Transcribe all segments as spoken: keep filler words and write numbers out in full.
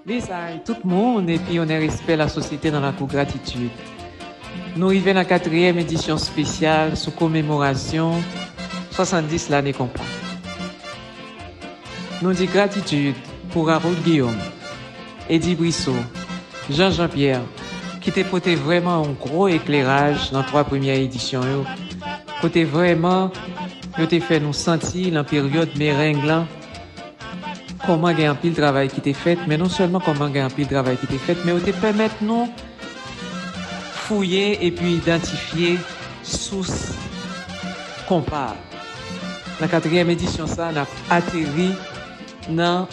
Lizay tout moun epi onè respè lasosyete nan lakou gratitid. Nou rive nan katriyèm edisyon espesyal sou komemorasyon swasanndis lane konpa. Nou di gratitid pou Raroul Guillaume, Eddy Brissot, Jean Jean Pierre, ki te pote vrèman yon gwo ekleraj nan twa premyè edisyon yo, kote vrèman yo te fè nou santi nan peryòd mereng lan, kòman gen anpil travay ki te fèt, men non sèlman kòman gen anpil travay ki te fèt, men yo te pèmèt nou fouye epi idantifye sous konpa a. Nan katriyèm edisyon sa a, n ap ateri nan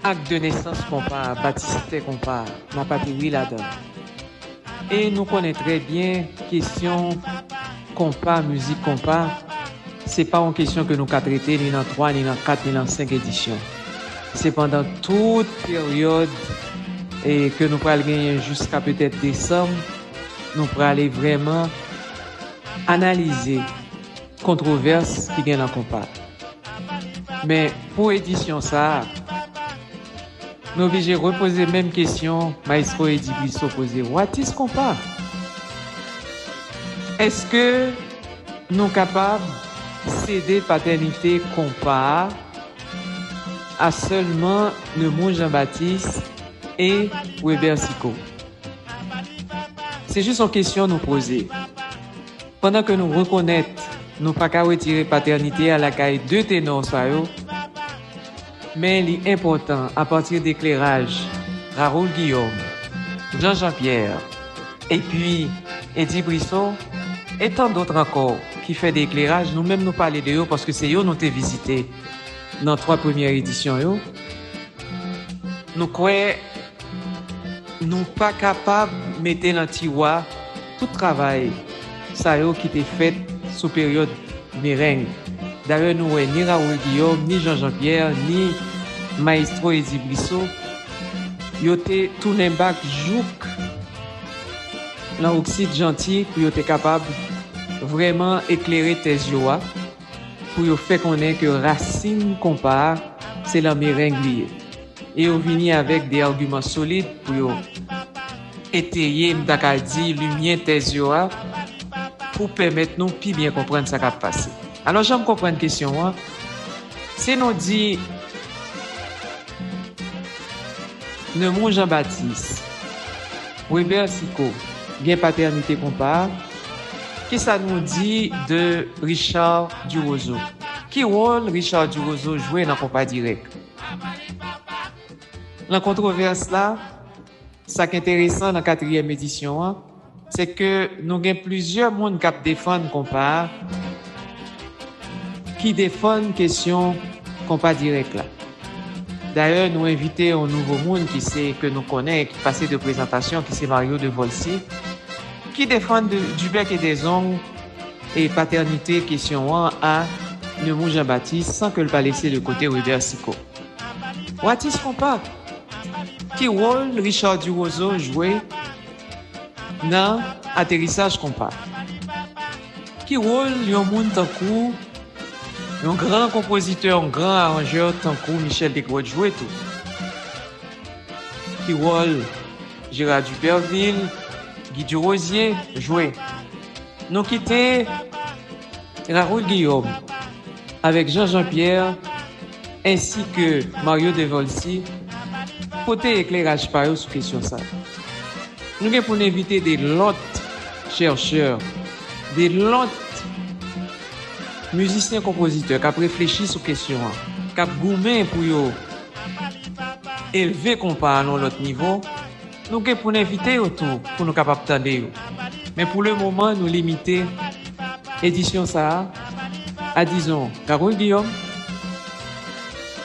ak de nesans konpa a, batistè konpa a, n ap ateri ladan l. E nou konnen trè byen kesyon konpa, mizik konpa, se pa yon kesyon ke nou ka trete ni nan twa, ni nan kat, ni nan senk edisyon. Se pandan tout peryòd e ke nou pral genyen jiska petèt desanm, nou prale vrèman analize kontwovès ki gen nan konpa. Men pou edisyon sa a, nou oblije repoze menm kesyon Maestro Eddy Brissot poze, what is konpa? Èske nou kapab sede patènite konpa a a sèlman Nemours Jean Baptiste e Weber Sicot? Se jis yon kesyon nou poze. Pandan ke nou rekonèt nou pa ka retire patènite a lakay de tenò sa yo, men li enpòtan, apati de ekleraj Raroul Guillaume, Jean Jean Pierre, epi Eddy Brissot, e tan dòt ankò ki fè de ekleraj, nou menm nou pale de yo paske se yo nou te vizite nan twa premyè edisyon yo. Nou kwè nou pa kapab mete nan tiwa tout travay sa yo ki te fèt sou peryòd mereng. Dayè, nou wè ni Raoul Guillaume, ni Jean Jean Pierre, ni Maestro Eddy Brissot, yo te tounen bak jouk nan Oksid Janti pou yo te kapab vrèman eklere tèz yo a, pou yo fè konnen ke rasin konpa a se nan mereng li ye. E yo vini avèk de agiman solid pou yo eteye, m ta ka di, limyè tèz yo a, pou pèmèt nou pi byen konprann sa k ap pase. Alò, jan m konprann kesyon an, si nou di Nemours Jean Baptiste, Weber Sicot gen patènite konpa a, kisa nou di de Richard Duroseau? Ki wòl Richard Duroseau jwe nan konpa dirèk? Nan kontwovès la, sa k enteresan nan katriyèm edisyon an, se ke nou gen plizyè moun k ap defann konpa a, ki defann kesyon konpa dirèk la. Dayè, nou envite yon nouvo moun ki se, ke nou konnen, ki pase de prezantasyon, ki se Mario Devolcy, ki defann de, du bec et des ongles e patènite kesyon an a Nemours Jean Baptiste, san ke l pa lese de kote Weber Sicot. What is konpa? Ki wòl Richard Duroseau jwe nan aterisaj konpa? Ki wòl yon moun tankou, yon gran konpozitè, yon gran aranjè tankou Michel Desgrottes jwe tou? Ki wòl Gérard Duperville, Guy Durosier jwe? Nou kite Raoul Guillaume avèk Jean Jean Pierre ensi ke Mario Devolcy pote ekleraj pa yo sou kesyon sa. Nou gen pou n envite de lòt chèchè, de lòt mizisyen konpozitè k ap reflechi sou kesyon an, k ap goumen pou yo elve konpa a nan yon lòt nivo, nou gen pou n envite yo tou pou nou kapab tande yo. Men pou le moman, nou limite edisyon sa a a, dizon, Raoul Guillaume,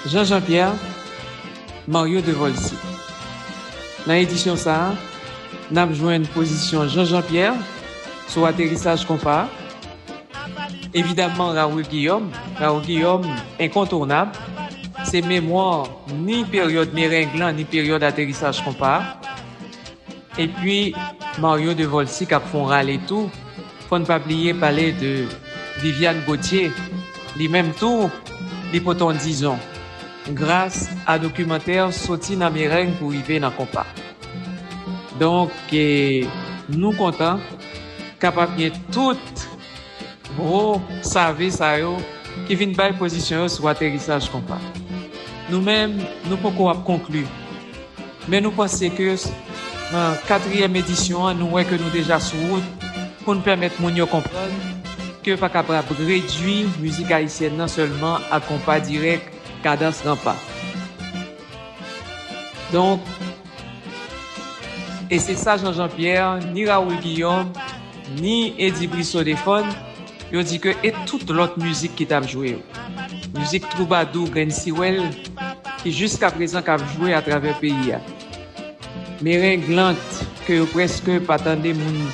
Jean Jean Pierre, Mario Devolcy. Nan edisyon sa a, n ap jwenn pozisyon Jean Jean Pierre sou aterisaj konpa a. Evidamman, Raoul Guillaume, Raoul Guillaume enkontounab, se memwa ni peryòd mereng lan, ni peryòd aterisaj konpa a. Epi, Mario Devolcy k ap fè yon rale tou. Fò n pa bliye pale de Viviane Gauthier, li menm tou, li pote yon dizon. gras a dokimantè soti nan mereng pou rive nan konpa. Donk, e, nou kontan kapab gen tout gwo save sa yo ki vin bay pozisyon yo sou aterisaj konpa. Nou menm, nou poko ap konkli. Men nou panse ke nan katriyèm edisyon an, nou wè ke nou deja sou wout pou n pèmèt moun yo konprann ke yo pa kapab redui mizik ayisyèn nan sèlman ak konpa dirèk, kadans ranpa. Donk, e se sa Jean Jean Pierre, ni Raoul Guillaume, ni Eddy Brissot Defon, yo di ke e tout lòt mizik ki t ap jwe yo. Mizik twoubadou, grenn siwèl, ki jiskaprezan k ap jwe atravè peyi a. Mereng lant, ke yo prèske pa tande moun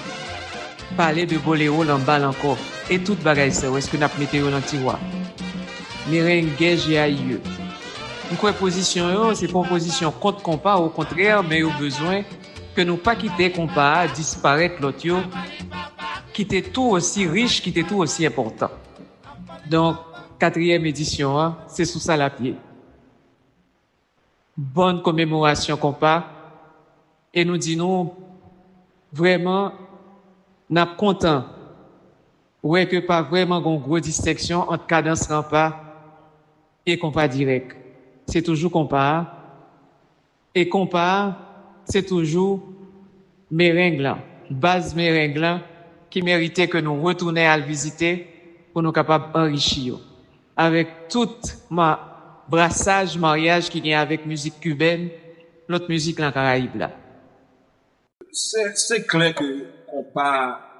pale de bolero nan bal ankò. E tout bagay sa yo, èske n ap mete yo nan tiwa? Mereng gèj e ayiye. M kwè pozisyon yo, se pa yon pozisyon kont konpa, okontrè, men yo bezwen ke nou pa kite konpa a disparèt lòt yo, ki te tou osi rich, ki te tou osi enpòtan. Donk, katriyèm edisyon an, se sou sa l ap ye. Bòn komemorasyon konpa, e nou di nou, vrèman, n ap kontan wè ke pa vrèman gen yon gwo distenksyon ant kadans ranpa e konpa dirèk. Se toujou konpa a, e konpa a, se toujou mereng lan, baz mereng lan ki merite ke nou retounen al vizite pou nou kapab anrichi yo avèk tout ma-, brasaj, maryaj ki gen avèk mizik kibèn, lòt mizik nan Karayib la. Se, se klè ke konpa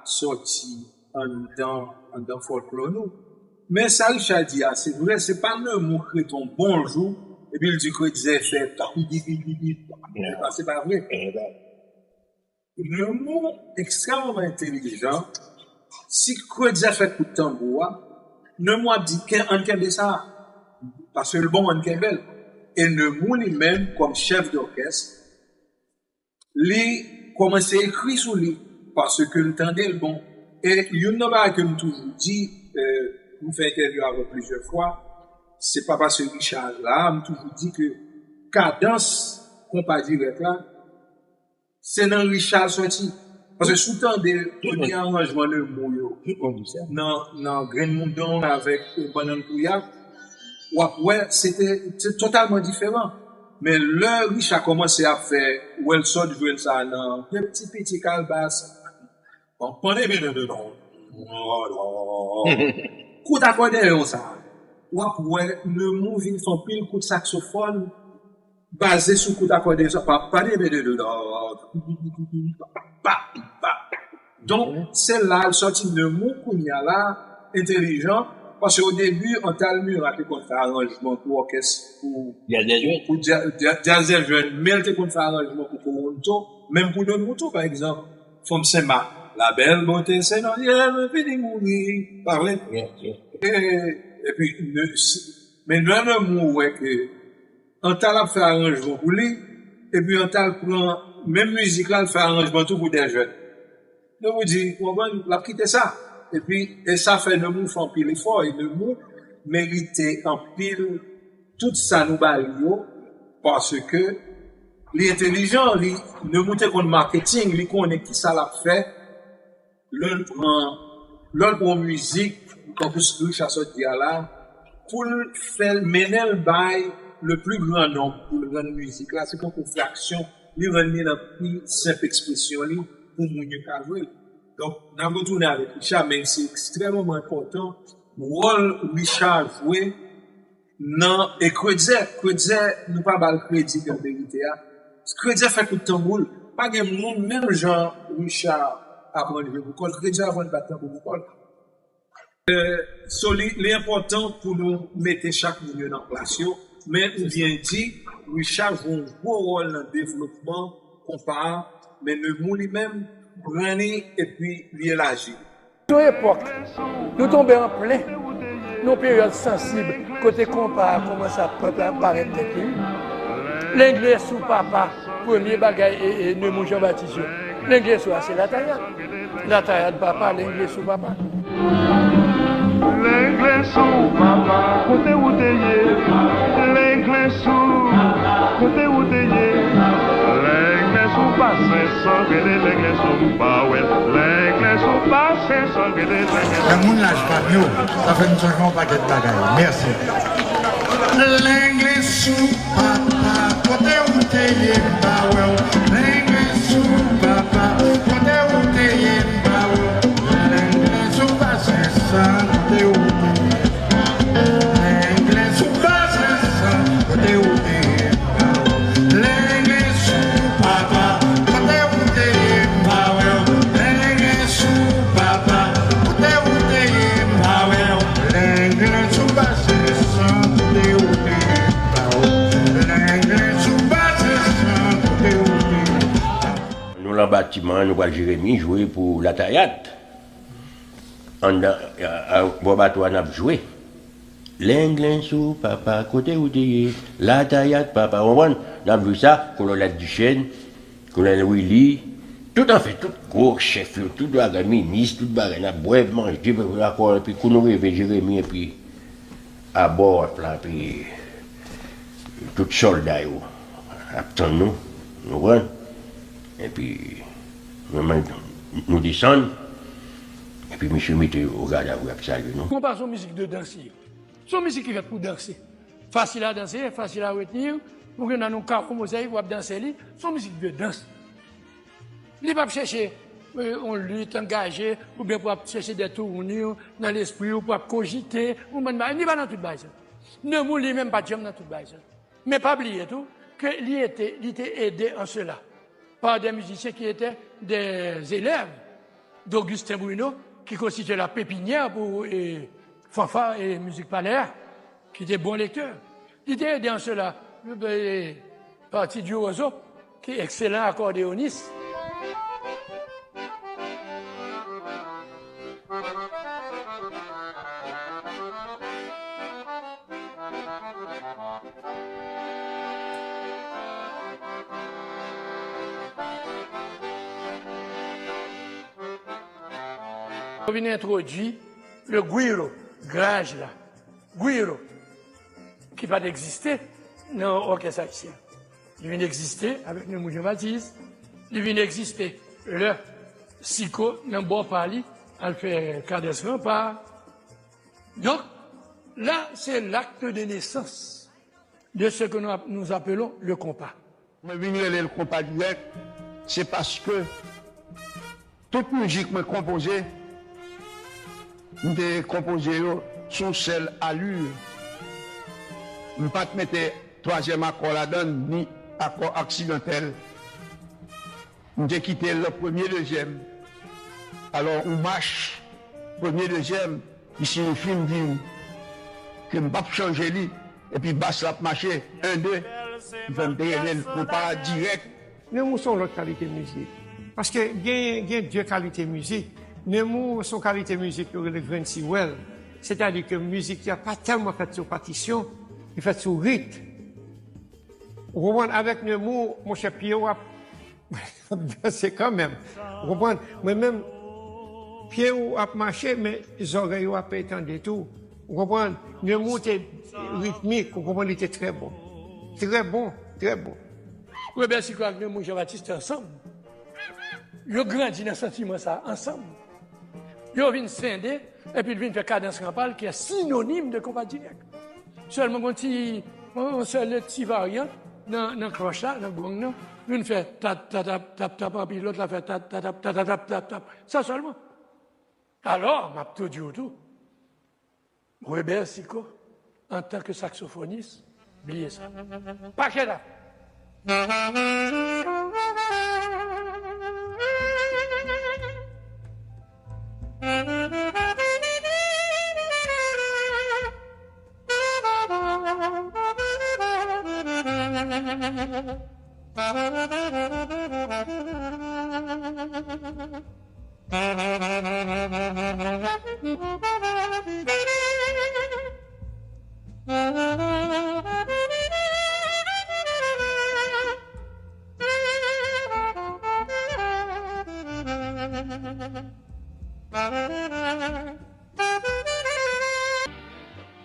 sòti anndan, anndan fòlklò nou. Men sa Richard di a, se vre, se pa Nemours k rete yon bon jou, epi l di Kreutzer fè ta. Se pa, se pa vre. Nemours ekstrèmeman entelijan. Si Kreutzer fè kout tanbou a, Nemours ap di, "Ken-, ann kenbe sa a." Paske l bon, ann kenbe l. E Nemours li menm, kòm chèf dòkès, li kòmanse ekri sou li, paske l tande l bon. E youn nan bagay ke m toujou di, eh, m fè entèvyou avè l plizyè fwa, se pa paske Richard la, m toujou di ke kadans konpa dirèk la, se nan Richard sòti. Paske si w tande premye aranjman Nemours yo nan, nan Grenn Moudon avèk Bannann Kouya, w ap wè se te, se totalman diferan. Men lè Richard kòmanse ap fè, w wè l sot jwe l sa nan de piti piti kalbas. Bon, pann epè de de don. Kout akòdeyon sa. W ap wè Nemours vin fè anpil kout saksofòn baze sou kout akòdeyon sa. Pa, pa de de de de don. Pa, pa. Donk, se la l sòti Nemours kounye a la, entelijan, paske o debi, Antal Murat te konn fè aranjman pou òkès, pou, pou dya-, dya-, djaz dè jèn, men l te konn fè aranjman pou Toronto, menm pou Don Mouton, pa egzanp, Fanm Sen Mak, La belle beauté, c'est non, yeah, mwen vini mouri, pa vre? E, epi, ne, si, men lè Nemours wè ke Antal ap fè aranjman pou li, epi Antal pran menm mizik la, l fè aranjman tou pou dè jèn. Donk, ou di, ou konprann, l ap kite sa. Epi, e sa fè Nemours fè anpil efò, e Nemours merite anpil tout sa nou ba li yo, paske li entelijan, li, Nemours te konn maketing, li konnen ki sa l ap fè, lè l pran, lè l pran mizik, tankou Richard sot di a la, pou l fè l mennen l bay le plus grand nombre, pou l rann mizik la, se tankou fraksyon, li rann li nan pi senp ekspresyon li, pou moun yo ka jwe l. Donk, n ap retounen avèk Richard, men se ekstrèmeman enpòtan, wòl Richard jwe nan, e Kreutzer, Kreutzer, nou pa ba l kredi ke l merite a. Kreutzer fè kout tanbou l. Pa gen moun, menm jan Richard aprann jwe pou kò l, Kreutzer aprann bat tanbou pou kò l. So, li, li enpòtan pou nou mete chak moun yo nan plas yo, men ou byen di, Richard jwe yon gwo wòl nan devlopman konpa a, men Nemours li menm, pran li epi li elaji. Yon epòk, nou tonbe an plen nan yon peryòd sansib, kote konpa a kòmanse ap pa-, pa-, parèt nèt li. Lengle sou papa, premye bagay, e, e, Nemours Jean Baptiste yo. Lengle sou a, se Latayad. Latayad papa, lengle sou papa. Lengle sou papa, kote ou te ye? Lengle Lensou, kote ou te ye? Lensou pa sensan, rele Lensou, m pa wè. Lensou pa sensan, rele Lensou. Nan moun laj pa m yo, sa fè m sonje yon pakèt bagay. Mèsi. Lensou, papa, kote ou te ye? M pa wè w. Lensou, papa, kote ou te ye? M pa wè w. Lensou pa sensan, kote ou te ye? Lensou pa sensan, kote ou te ye? Lensou papa, kote ou te ye? M pa wè w. Lensou papa, kote ou te ye? M pa wè w. Lensou pa sensan, kote ou te ye? M pa wè w. Lensou pa sensan, kote ou te ye? Nou lan batiman an, nou pral Jeremi jwe pou Latayat. Anndan, a, a, bò bato a, n ap jwe. Lensou papa, kote ou te ye? Latayat papa, w konprann? N ap jwe sa, Kolonèl Duchesne, Kolonèl Willy, tout anfen, tout gwo chèf yo, tout bagay, minis, tout bagay, n ap bwè, manje, bwè akò, epi kou nou rive Jeremi, epi abò waf la, epi tout sòlda yo ap tann nou, w konprann? Epi, nou, nou desann, epi misye mete yo o gadav, y ap salye nou. Konpa se yon mizik de dans li ye. Se yon mizik ki fèt pou danse. Fasil a danse, fasil a retni, ou gen nan yon kawo mozayik, w ap danse li, se yon mizik de dans. Li p ap chèche, euh, yon lit angaje, oubyen pou ap chèche de tournure nan lespri w, pou ap kojite, yon bann bagay. Li pa nan tout bagay sa. Nemours li menm pa t janm nan tout bagay sa. Men pa bliye tou ke li ete, li te ede an sela par des musiciens qui étaient des élèves d'Augustin Bruno, ki konstitye la pepinyè pou, e, fanfa e mizik palè a, ki te bon lektè. Li te ede an sela, e, Parti du Roseau, ki ekselan akòdeyonis. Yo vin entwodui le guiro, graj la. Guiro, ki pa t egziste nan òkès ayisyen. Li vin egziste avèk Nemours Jean Baptiste. Li vin egziste lè Siko nan bò pa li al fè Kadans Ranpa. Donk, la, se l'acte de naissance de ce que nous, nous appelons le compas. Mwen vin rele l konpa dirèk, se paske tout mizik mwen konpoze, m te konpoze yo sou sèl ali. M pa t mete twazyèm akò ladan l, ni akò aksidantèl. M te kite l premye, dezyèm. Alò, yon mach, premye, dezyèm, li siyifi m di m ke m p ap chanje li. Epi bas la ap mache, en, de. M fè m te rele l konpa dirèk. Nemours se yon lòt kalite mizik. Paske gen, gen de kalite mizik. Nemours se yon kalite mizik yo rele grenn siwèl. Sètadi ke mizik la pa tèlman fèt sou patisyon, li fèt sou rit. Ou konprann? Avèk Nemours, monchè, pye w ap ap danse kanmenm. Ou konprann? Mwen menm, pye w ap mache, men zòrèy ou ap tande tou. Ou konprann? Nemours te ritmik, ou konprann, li te trè bon. Trè bon, trè bon. Robert Sicot ak Nemours Jean Baptiste te ansanm. Yo grandi nan santiman sa a ansanm. Yo vin sende, epi l vin fè Kadans Ranpa l, ki est synonyme de konpa dirèk. Sèlman gon ti, yon sèl ti varyant nan, nan klòch la, nan gong nan. Youn fè tap, tap, tap, tap, tap, anpi lòt la fè tap, tap, tap, tap, tap, tap, tap. Sa sèlman. Alò, m ap tou di w tou, Robert Sicot, antanke saksofonis, bliye sa. Pakèt afè.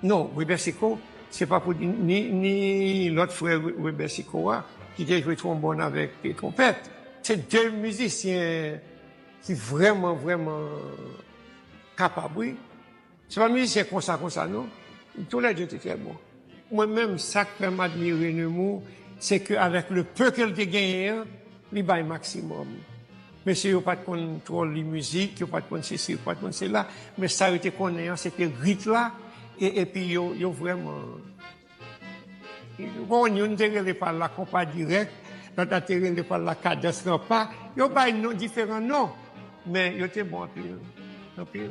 Non, Robert Sicot, Se pa pou di ni, ni lòt frè Re-, Rebè Siko a, ki te jwe twonbòn avèk, e, twonpèt. Se de mizisyen ki vrèman, vrèman kapab, wi. Se pa mizisyen konsa, konsa, non. Toulède te trè bon. Mwen menm, sa k fè m admire Nemours, se ke avèk le peu ke l te genyen an, li bay maksimòm. Mesye yo pa t konn twò li mizik, yo pa t konn sesi, yo pa t konn sela, men sa yo te konnen an, se te rit la, e, epi yo, yo vrèman Bon, youn te rele pa l la Konpa Dirèk, lòt la te rele pa l la Kadans Ranpa. Yo bay non, diferan non, men yo te bon anpil, anpil.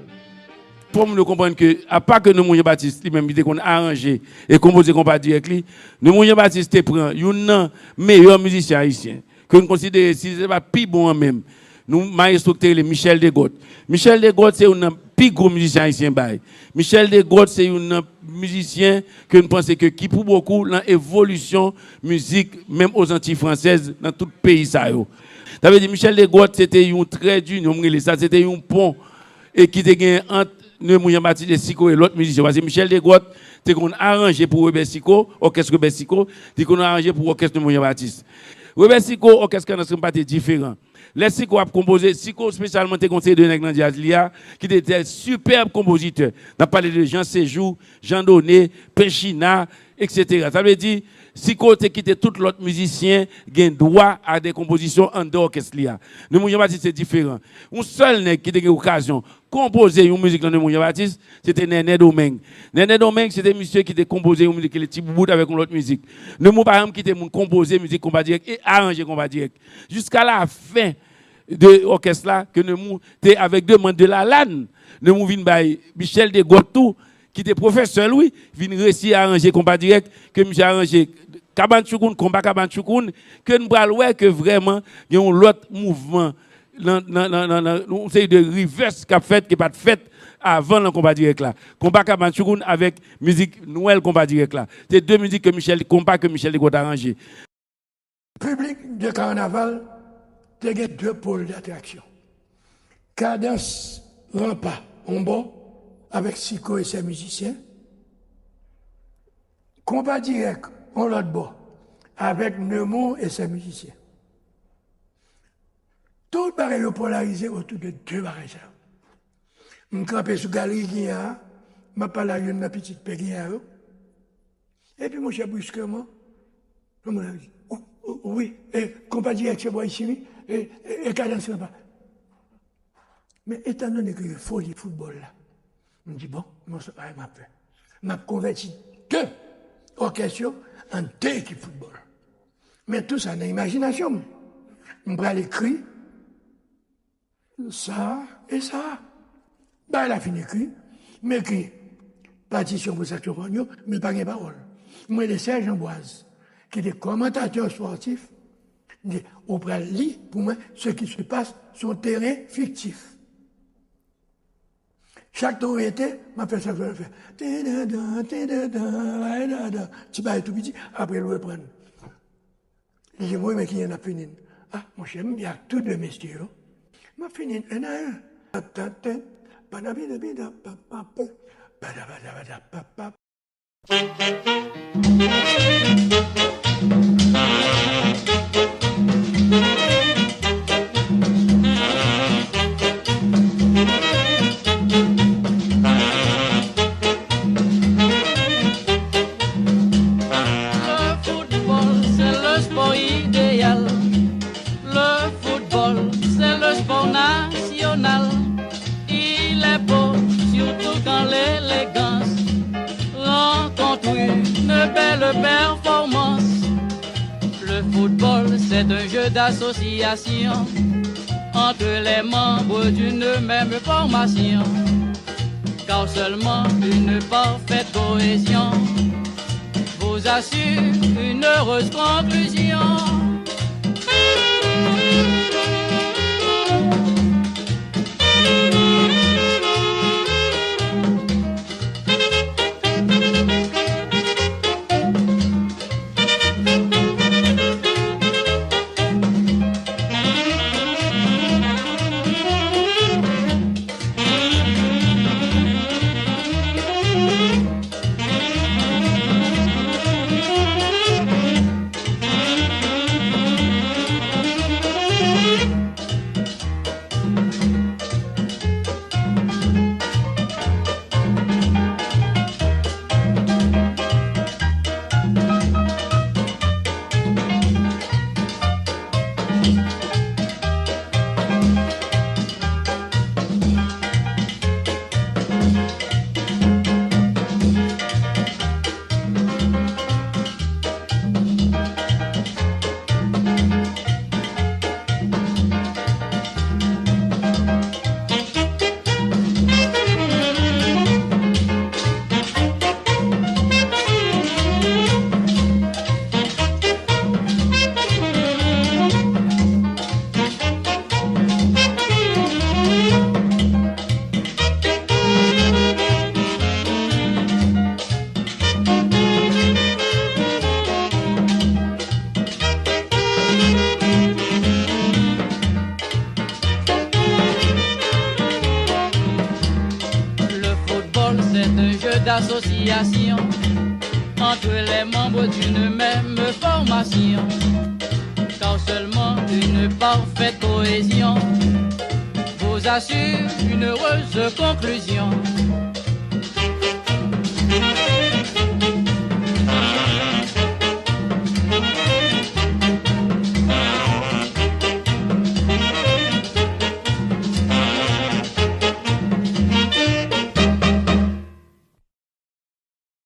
Fò moun yo konprann ke, apa ke Nemours Jean Baptiste li menm, li te konn aranje e konpoze Konpa Dirèk li, Nemours Jean Baptiste te pran youn nan meyè mizisyen ayisyen, ke n konsidere, si se pa pi bon an menm, nou, mayestwo ki te rele Michel Desgrottes. Michel Desgrottes se youn nan pi gwo mizisyen ayisyen bay. Michel Desgrottes se youn nan mizisyen ke n panse ke ki pou bokou nan evolisyon mizik, menm Ozantiy Fransèz, nan tout peyi sa yo. Sa vle di, Michel Desgrottes se te yon trè dinyon, m rele sa, se te yon pon, e ki te gen ant Nemours Jean Baptiste e Siko e lòt mizisyen. Paske Michel Desgrottes te konn aranje pou Rebè Siko, òkès Rebè Siko, te konn aranje pou òkès Nemours Jean Baptiste. Rebè Siko, òkès Kadans Ranpa te diferan. Lè Siko ap konpoze, Siko espesyalman te gen yon seri de nèg nan djaz li a, ki te de sipèb konpozitè. N ap pale de Jean Séjour, Jean Donné, Penchina, etsetera. Sa vle di, Siko te kite tout lòt mizisyen gen dwa a de konpozisyon anndan òkès li a. Nemours Jean Baptiste se diferan. Yon sèl nèg ki te gen okazyon konpoze yon mizik nan Nemours Jean Baptiste, se te Nènè Domeng. Nènè Domeng, se te misye ki te konpoze yon mizik ki rele Ti Boubout avèk yon lòt mizik. Nemours pa janm kite moun konpoze mizik Konpa Dirèk e aranje Konpa Dirèk. Jiska la fen de òkès la, ke Nemours te avèk demann de Lalanne, Nemours vin bay Michel Desgrottes tou, ki te pwofesè l, wi, vin resi aranje Konpa Dirèk, ke misye aranje Kabann Tchoukoun, Konpa Kabann Tchoukoun, ke n pral wè ke vrèman gen yon lòt mouvman nan, nan, nan, nan, nan yon seri de reverse k ap fèt, ke pa t fèt avan nan Konpa Dirèk la. Konpa Kabann Tchoukoun avèk mizik Nwèl Konpa Dirèk la. Se de mizik ke Michel, konpa ke Michel Desgrottes aranje. Piblik de kanaval te gen de pòl datraksyon. Kadans Ranpa, yon bò, avèk Siko e sè mizisyen. Konpa Dirèk, yon lòt bò, avèk Nemours e sè mizisyen. Tout bagay yo polarize otou de de bagay sa yo. M kanpe sou galri Giyan an, m ap pale ak youn nan pitit pè Giyan yo. Epi, monchè, briskman, yon moun ap di, "O, o, wi, e, Konpa Dirèk se bò isi, wi, e, e, e Kadans Ranpa." Men etandone ke foli foutbòl la, m di, "Bon, men se pa sa m ap fè. M ap konvèti de òkès yo an de ekip foutbòl." Men tou sa nan imajinasyon m. M pral ekri sa e sa. Bagay la fin ekri, m ekri patisyon pou saksofòn yo, men pa gen pawòl. M rele Serge Ambroise, ki te kòmantatè espòtif, m di, "Ou pral li pou mwen ce qui se passe sur un terrain fictif." Chak tan w rete, m ap fè sa w fè. Tendandan, tendandan, ay dandan. Ti bagay tou piti, apre l reprann. Li di, "Wi, men kijan n ap fini n?" "Ah, monchè, m byen ak tou de mesye yo. M ap fini n en a en." Patante, padabidabida, papap, padabadabada, papap. Le football, c'est le sport idéal. Le football, c'est le sport national. Il est beau, surtout quand l'élégance rencontre une belle performance. Le football, c'est un jeu d'association entre les membres d'une même formation. Car seulement une parfaite cohésion vous assure une heureuse conclusion. association entre les membres d'une même formation, car seulement une parfaite cohésion vous assure une heureuse conclusion.